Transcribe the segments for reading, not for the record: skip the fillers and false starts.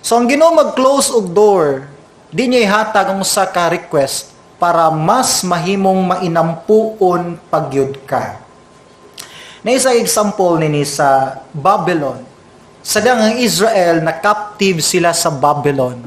So ang Ginoo mag-close og door, di niya ihatag ang usa ka request para mas mahimong mainampuon pagyud ka. Na isa example nini sa Babylon. Sadang ang Israel na captive sila sa Babylon.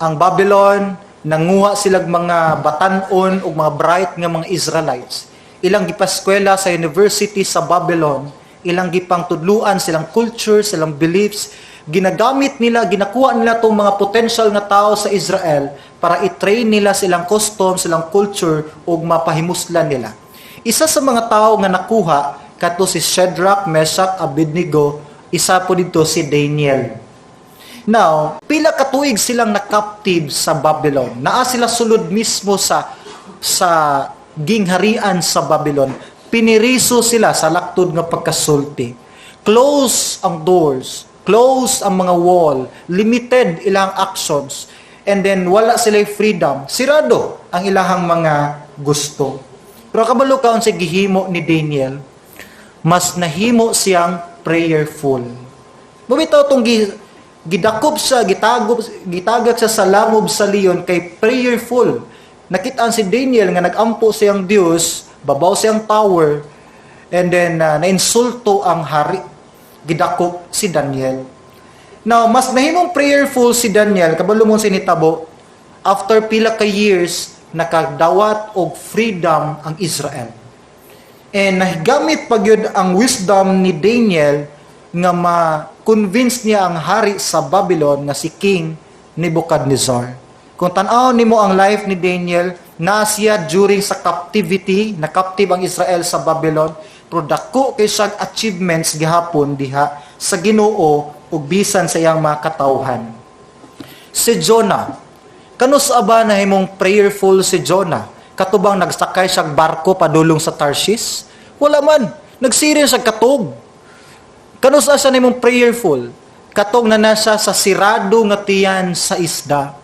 Ang Babylon, nanguha silag mga batanon ug mga bright nga mga Israelites. Ilang gipaskwela sa university sa Babylon, ilang gipang tudluan silang culture, silang beliefs, ginagamit nila, ginakuha nila tong mga potential nga tao sa Israel para i-train nila silang custom, silang culture ug mapahimuslan nila. Isa sa mga tao nga nakuha kato si Shadrach, Meshach, Abednego, isa po dito si Daniel. Now, pila ka tuig silang na-captive sa Babylon. Naa sila sulod mismo sa gingharian sa Babylon. Piniriso sila sa laktod nga pagkasulti. Close ang doors, close ang mga wall, limited ilang actions, and then wala sila freedom. Sirado ang ilahang mga gusto. Pero kabalo ka unsay gihimo ni Daniel, mas nahimo siyang prayerful. Bumitaw tong gidakop siya, gitagop, gitagak siya sa langob sa leon kay prayerful. Nakitaan si Daniel nga nagampo siyang Dios, babaw siyang tower, and then nainsulto ang hari. Gidakop si Daniel. Now, mas nahimong prayerful si Daniel, kabalo mo sinitabo, after pila ka years, nakadawat og freedom ang Israel. And nagamit pa gyud ang wisdom ni Daniel nga ma-convince niya ang hari sa Babylon nga si King Nebuchadnezzar. Kung tan-aw nimo ang life ni Daniel, naa siya during sa captivity, na captive ang Israel sa Babylon, pero dako kay siyang achievements gihapon diha sa Ginoo ug bisan sa iyang mga katawhan. Si Jonah, kanus ba nahimong prayerful si Jonah? Katubang nagsakay siya barko padulong sa Tarshish? Wala man. Nagsirin siya katog. Kanus siya nahimong prayerful? Katong na nasa sa sirado nga tiyan sa isda.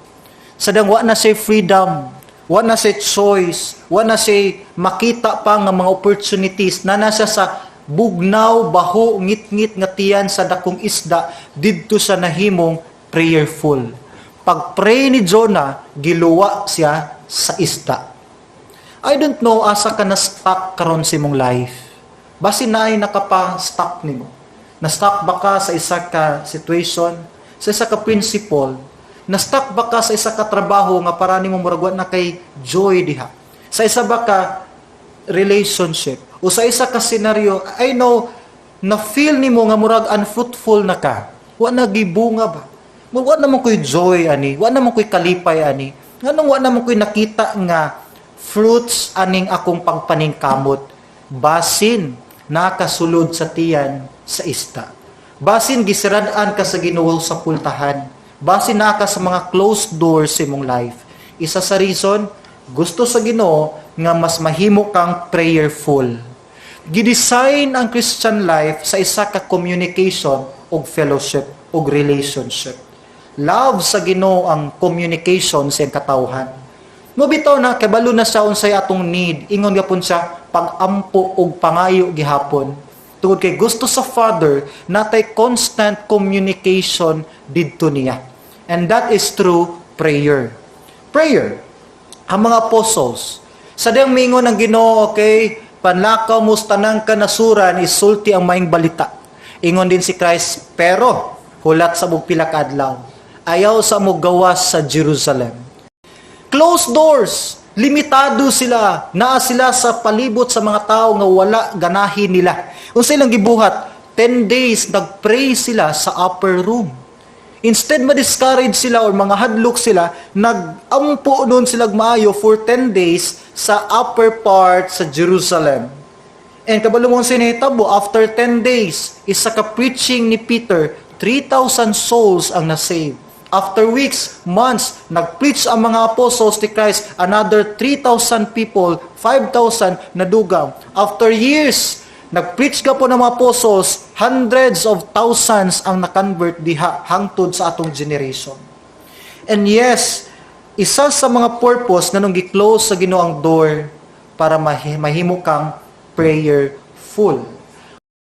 Sadang wa na siya freedom, wa na siya choice, wa na siya makita pa nga mga opportunities, na nasa sa bugnaw, baho, ngit-ngit nga tiyan sa dakong isda, didto sa nahimong prayerful. Pag-pray ni Jonah, giluwa siya sa isda. I don't know asa ka na stuck karon sa imong life. Basin naay nakapa-stuck nimo. Na-stuck ba ka sa isa ka situation, sa isa ka principle? Na-stuck ba ka sa isa ka trabaho nga para nimo murag wa na kay joy diha? Sa isa ba ka relationship o sa isa ka scenario, I know na feel nimo nga murag unfruitful na ka. Wa na gibunga ba? Wa naman ko'y joy ani, wa naman ko'y kalipay ani. Nganong wa naman ko'y nakita nga fruits aning akong pagpaningkamot? Basin nakasulod sa tiyan sa isda. Basin gisirad-an ka sa Ginoo sa pultahan. Basin naa ka sa mga closed doors sa imong life. Isa sa reason, gusto sa Ginoo nga mas mahimo kang prayerful. Gidesign ang Christian life sa isa ka communication og fellowship og relationship. Love sa Ginoo ang communication sa iyang katawhan. Mo bitaw na kabalo na sa unsay atong need, ingon gapon siya pag-ampo og pangayo gihapon. Tungod kay gusto sa Father natay constant communication didto niya. And that is through prayer. Prayer. Ang mga apostles, sa diyang mingon ang Ginoo, okay, panlakaw mo sa tanang kanasuran, isulti ang maayong balita. Ingon din si Christ, pero hulat sa mog pila ka adlaw. Ayaw sa mo gawas sa Jerusalem. Closed doors. Limitado sila. Naa sila sa palibot sa mga tao nga wala ganahin nila. Unsa ilang gibuhat? 10 days nagpray sila sa upper room. Instead ma-discourage sila or mga hadlok sila, nag-ampo nun sila maayo for 10 days sa upper part sa Jerusalem. And kabalo mo sinahitabo, after 10 days, isa ka preaching ni Peter, 3,000 souls ang na-save. After weeks, months, nag-preach ang mga apostles ni Christ, another 3,000 people, 5,000 nadugang. After years, nag-preach ka po ng mga apostles, hundreds of thousands ang na-convert diha hangtod sa atong generation. And yes, isa sa mga purpose na nung gi-close sa Ginoo ang door para mahimo kang prayerful.